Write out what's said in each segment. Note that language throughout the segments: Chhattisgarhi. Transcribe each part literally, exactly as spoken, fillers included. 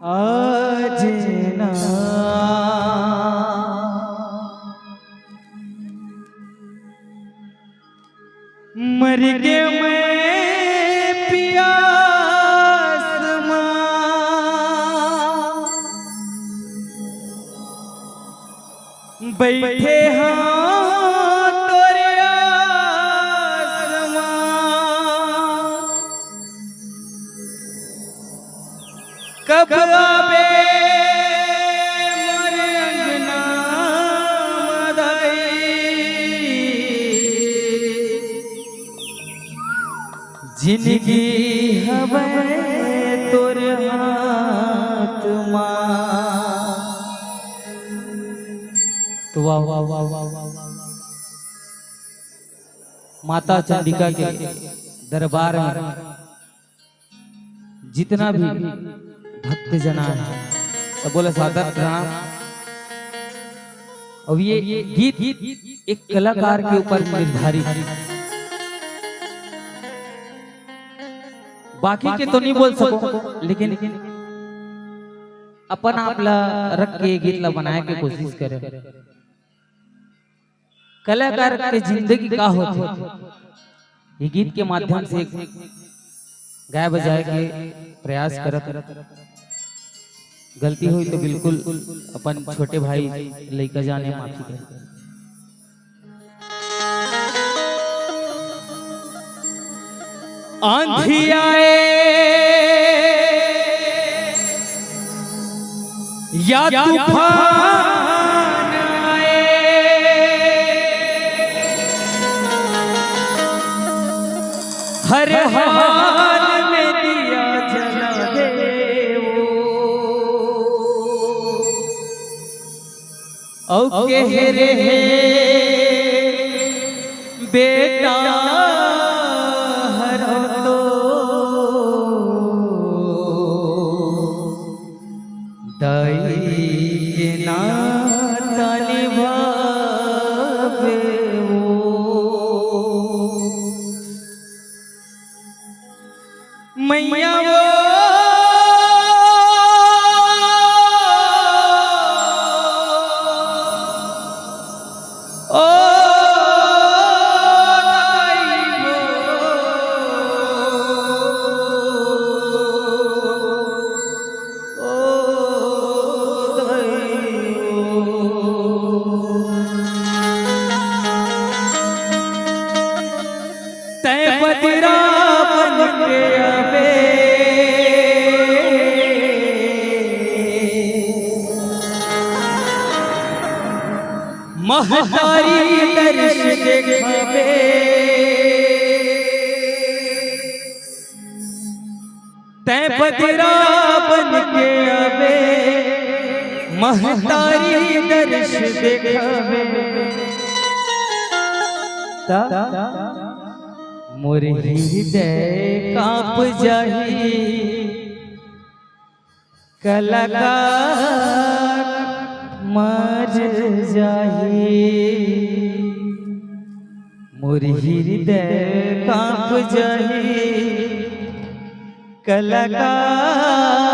आज ना मर के मैं पियास मा बैठे हाँ तोरे आस मा। कब आबे मोर अंगना मा दाई, जिनगी हवय तोर हाथ मा। तो वाह, वाह, वाह, माता चंडिका के दरबार में जितना भी भक्त जना है, सबो ला सादर प्रणाम। अब ये गीत एक कलाकार के ऊपर निर्धारित है, बाकी के तो नहीं बोल सको, लेकिन अपन आप ला रख के ये गीत ला बनाए के कोशिश करे। कलाकार के जिंदगी का होथे, ये गीत के माध्यम से गाय बजाए के प्रयास करत। गलती होई तो बिल्कुल अपन छोटे भाई लइका जाने माफी करे। आंधी आए या तूफान आए, हर हाल में दिया जला देवो। अउ कह रहे बेटा हर तो दाई के नाता निभावे वो। मैया वो ओ दाई वो, ओ दाई वो। तैं बदरा बन के आबे, महतारी दर्श देखाबे। तैं बदरा बन के आबे, महतारी दर्श देखाबे। त मोर हृदय कांप जाही, कलाकार मर जाही। मोर हृदय कांप जाही, कलाकार।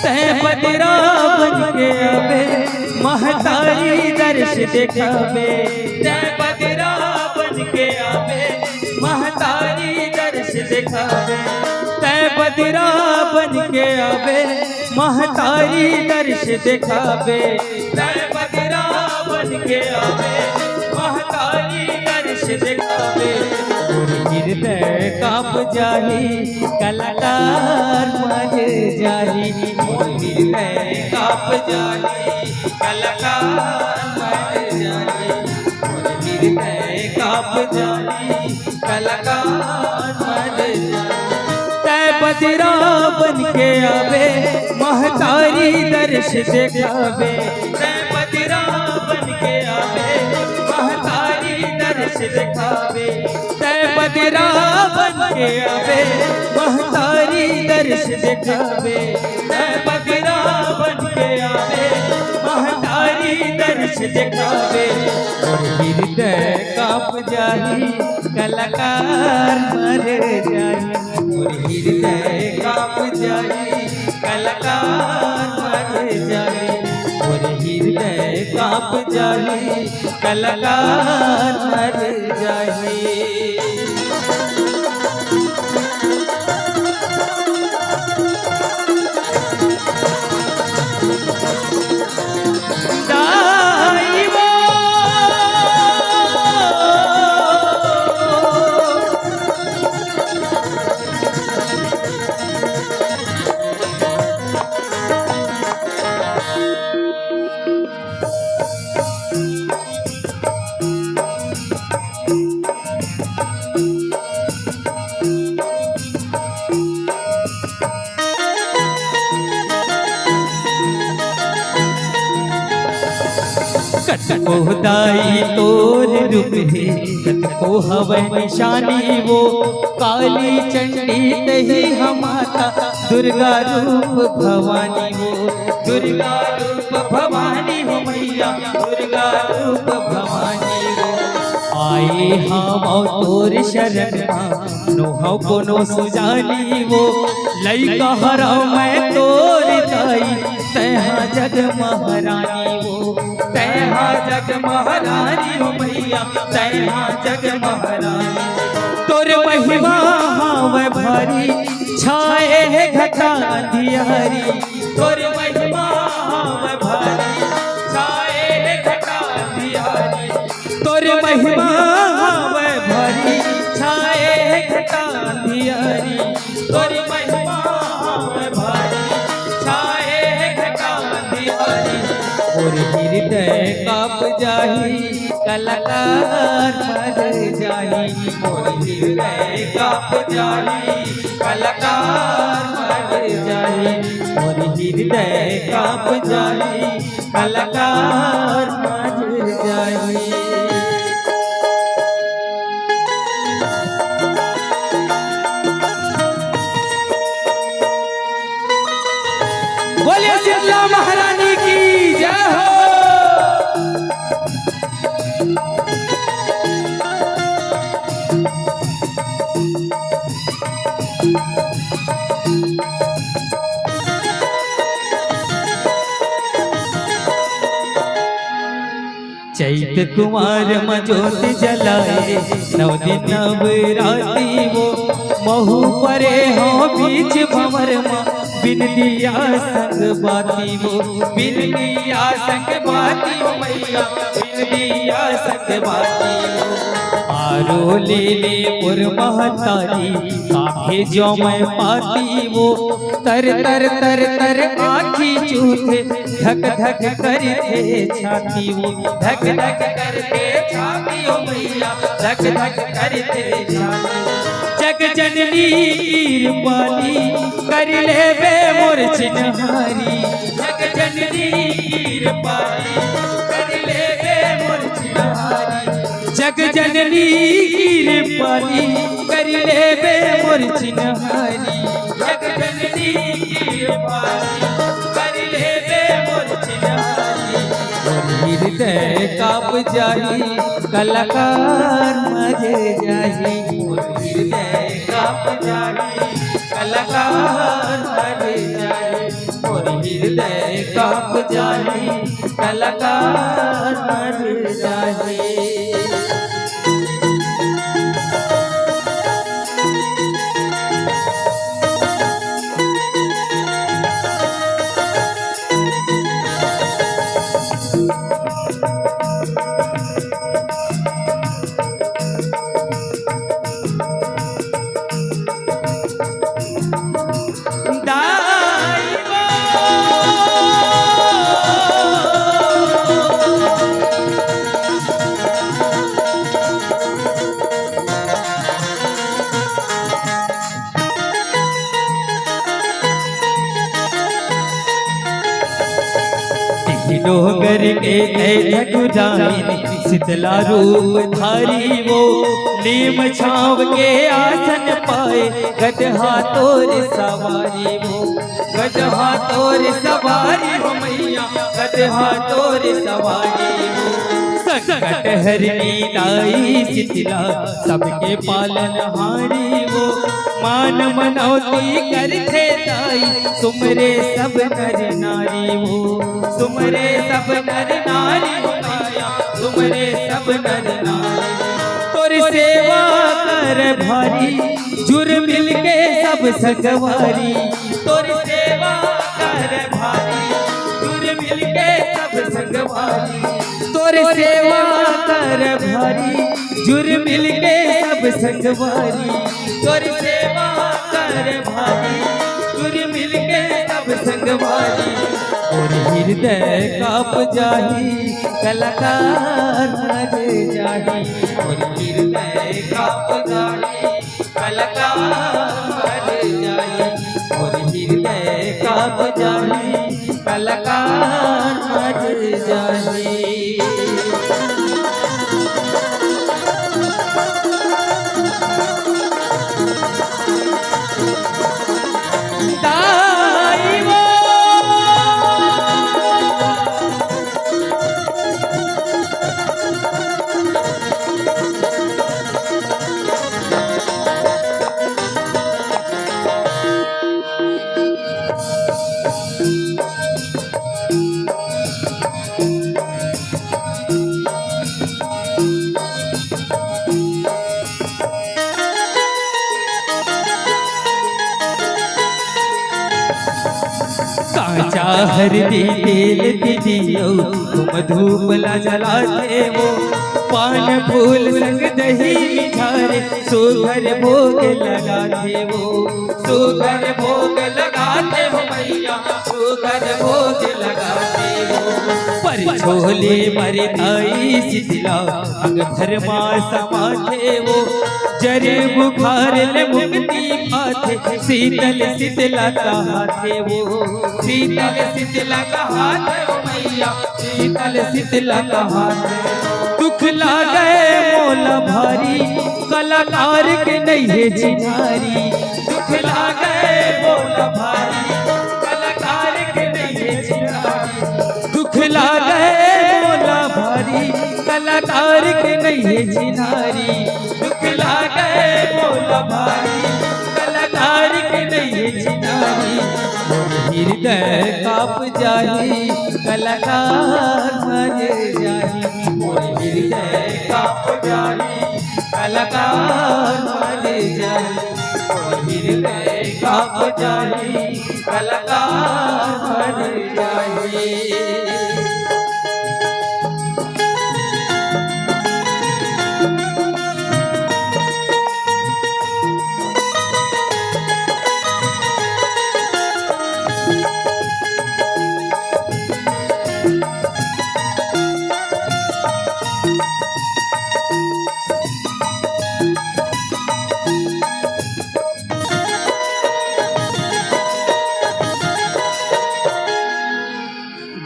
तैं बदरा बन के आबे, महतारी दर्श देखाबे। तैं बदरा बन के आबे, महतारी दर्श देखाबे। तैं बदरा बन के आबे, महतारी दर्श देखाबे। तैं बदरा के आवे, महतारी दर्श देखावे, मोर हृदय कांप जाही, कलाकार मर जाही। मोर हृदय कांप जाही, कलाकार मर जाही। मोर हृदय कांप जाही, कलाकार मर जाही। तैं बदरा बन के आवे, महतारी दर्श देखावे। तैं बदरा बन के आवे, महतारी दर्श देखावे। तैं बदरा बन के आवे, महतारी दर्श देखावे। तैं बदरा बन के आवे, महतारी दर्श देखावे। मोर हृदय कांप जाही, कलाकार मर जाही। मोर हृदय कांप जाही, कलाकार मर जाही। मोर हृदय कांप जाही, कलाकार मर जाही। कतको दाई तोर रूप हे, कतको हवय निशानी वो, काली चंडी तही ह माता, दुर्गा रूप भवानी वो, दुर्गा रूप भवानी हो मैया, दुर्गा रूप भवानी वो। आए हवं तोर शरण मा, नोहव कोनो सुजानी वो, लइका हरव मैं तोर दाई, तैं हा जग महारानी वो, तैं हा जग महारानी हो मैया, तैं हा जग महारानी। तोर महिमा हावय भारी, छाए हे घटा अंधियारी। तोर महिमा हावय भारी, छाए हे घटा अंधियारी। तोर महिमा हावय भारी, छाए हे घटा अंधियारी। तोर महिमा हावय भारी, छाए हे घटा अंधियारी। मोर हृदय कांप जाही, कलाकार मर जाही। मोर हृदय कांप जाही, कलाकार मर जाही। मोर हृदय कांप जाही, कलाकार मर जाही। बोलिए शीतला महारानी की जय हो। चैत कुमार म जोत जलाए, नौ दिन नवराती वो, महू परे हो बीच भंवर म, बिन दिया संग बाती वो, बिन दिया संग बाती वो मैया, बिन दिया संग बाती वो। आरो ले ले मोर महतारी, काहे जो मैं पाती वो, तर तर तर तर आँखी चूथे, धक धक करथे छाती वो, धक धक करथे छाती वो मैया, धक धक करथे छाती। जग जननी कृपाली कर लेबे मोर चिन्हारी, जग जननी कृपाली कर लेबे मोर चिन्हारी। जग जननी कृपाली कर लेबे मोर चिन्हारी, जग जननी कृपाली कर लेबे मोर चिन्हारी। मोर हृदय कांप जाही, कलाकार मर जाही। मोर हृदय कांप जाही, कलाकार मर जाही। मोर हृदय कांप जाही, कलाकार मर जाही। डोंगर के तय ठकुराइन, शीतला रूप धारी वो, नीम छाँव के आसन पाए, गदहा तोर सवारी वो। गदहा तोर सवारी हो मैया, गदहा तोर सवारी हो। संकट हरनी दाई शीतला, सबके पालनहारी वो। मान मनौती करथे दाई, सुमरे सब नर नारी वो। सुमरे सब नर नारी हो मैया, सुमरे सब नर नारी। तोर सेवा कर भारी, जुर मिलके सब संगवारी। तोर सेवा कर भारी, जुर मिलके सब संगवारी। तोर सेवा कर भारी, जुर मिलके सब संगवारी। तोर सेवा कर भारी, जुर मिलके सब संगवारी। मोर हृदय काँप जाही, कलाकार मर जाही। मोर हृदय काँप जाही, कलाकार मर जाही। मोर हृदय काँप जाही, कलाकार मर जाही। दाई वो। काँचा हरदी तेल तिली अउ धूप धूप ला जलाथे वो। पान फूल संग दही मिठारे सुघर भोग लगाथे वो। सुघर भोग लगाथे वो मैया, सुघर भोग लगाथे वो। पर झोले बर दाई शीतला, अंग भर मा समाथे वो। जरे बुखार ले मुक्ति पाथे, शीतल शीतला कहाथे वो। शीतल शीतला कहाथे वो मैया, शीतल शीतला कहाथे। दुख लागे मोला भारी, कलाकार के नइहे चिन्हारी। दुख लागे मोला भारी, कलाकार के नइहे चिन्हारी। दुख लागे मोला भारी, कलाकार के नइहे चिन्हारी। दुख लागे मोला भारी, कलाकार के नइहे चिन्हारी। मोर हृदय काँप जाही, कलाकार मर जाही। मोर हृदय काँप जाही, कलाकार मर जाही। मोर हृदय काँप जाही, कलाकार मर जाही।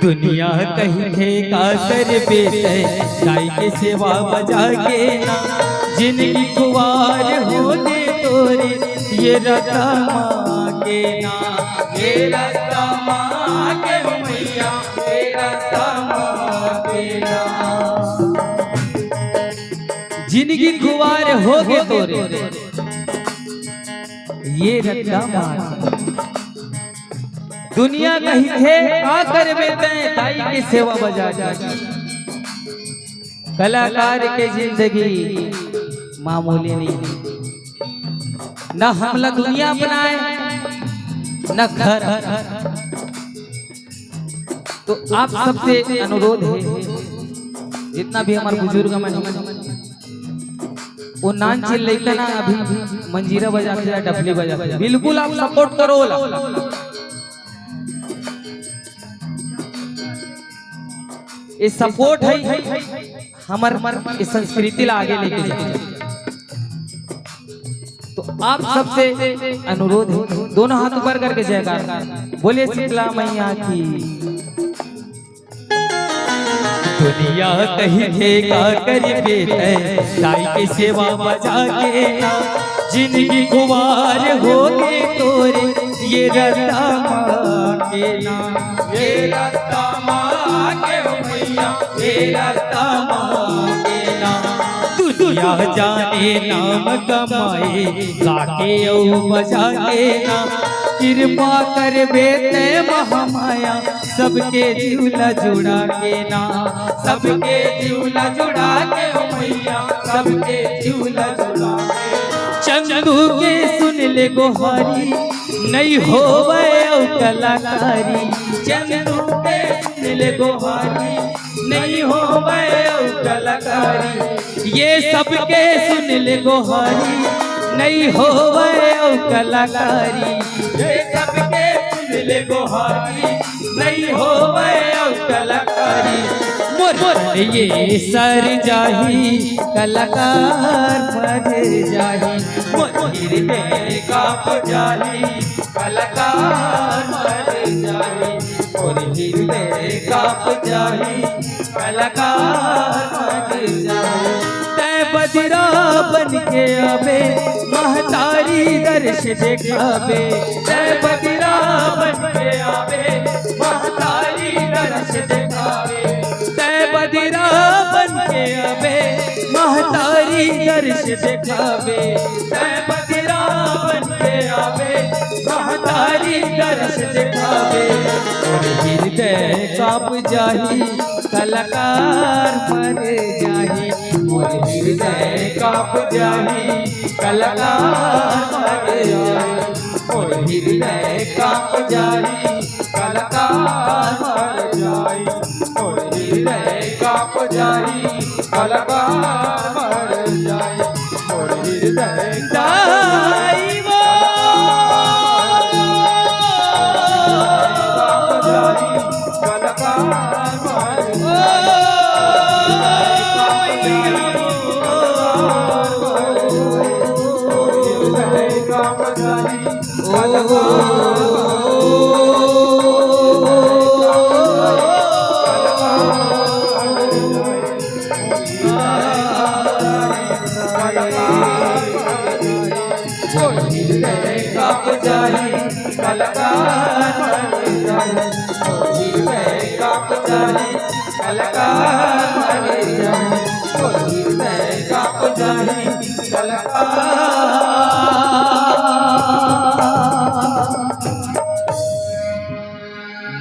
दुनिया कहिथे का करबे तैं, दाई के सेवा बजा के ना। जिनगी खुवार होगे तोरे, ये रस्ता मा आके ना। ये रस्ता मा आके हो मैया, ये रस्ता मा आके ना। जिनगी खुवार होगे तोरे, ये रस्ता मा आके। दुनिया कहिथे का करबे तैं, दाई के सेवा बजा के। कलाकार के जिंदगी मामूली नहीं है। न हमला दुनिया अपनाए, न घर। तो आप सबसे अनुरोध है, जितना भी हमारे बुजुर्ग मन हैं, वो नान चिल्लइका ना अभी मंजीरा बजाथे या डफली बजाथे, बिल्कुल आप सपोर्ट करो ओला। ये सपोर्ट है हमर, हमर ये संस्कृति ला आगे लेके जाए। तो आप सबसे अनुरोध है, दोनों हाथ ऊपर करके जयकार। बोलिए शीतला मैया की। दुनिया कहिथे का करबे तैं, दाई के सेवा बजा के ना। जिनगी खुवार होगे तोरे, ये रद्दा माँ के ना। ये रद्दा माँ के ओ भैया, ये रद्दा माँ के ना। दुनिया जाने नाम कमाए, गा के अउ बजा के ना। कृपा करबे तैं महामाया, सबके जीव ला जुड़ा के ना। सबके जीव ला जुड़ा के ओ भैया, सबके जीव ला जुड़ा के। चंदू के सुन ले गोहारी, नइ होवय अउ कलाकारी। चंदू के सुन ले गोहारी, नइ होवय अउ कलाकारी। ये सबके सुन ले गोहारी, नइ होवय अउ कलाकारी। ये सबके सुन ले गोहारी, नइ होवय अउ कलाकारी। मोर, मोर ये सर जाही, कलाकार मर जाही। मोर हृदय कांप जाही, कलाकार मर जाही। मोर हृदय कांप जाही, कलाकार मर जाही। तैं बदरा बन के आबे, महतारी दर्श देखाबे। तैं बदरा बन के आबे, महतारी दर्श देखाबे। तैं बदरा बन के आबे, महतारी दर्श देखाबे। तैं बदरा बन के आबे, महतारी दर्श देखाबे। मोर हृदय कांप जाही, कलाकार मर जाही। मोर हृदय कांप जाही, कलाकार मर जाही। मोर हृदय कांप जाही, कलाकार मर जाही। मोर हृदय कांप जाही, कलाकार मर जाही। मोर हृदय कांप जाही, कलाकार मर जाही।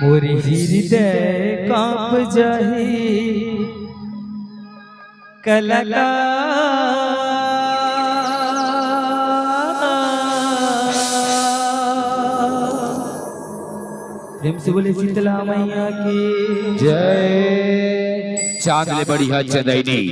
मोर हृदय कांप जाही, कलाकार। प्रेम से बोले शीतला मैया की जय। चांद ले बढ़िया चंदैनी।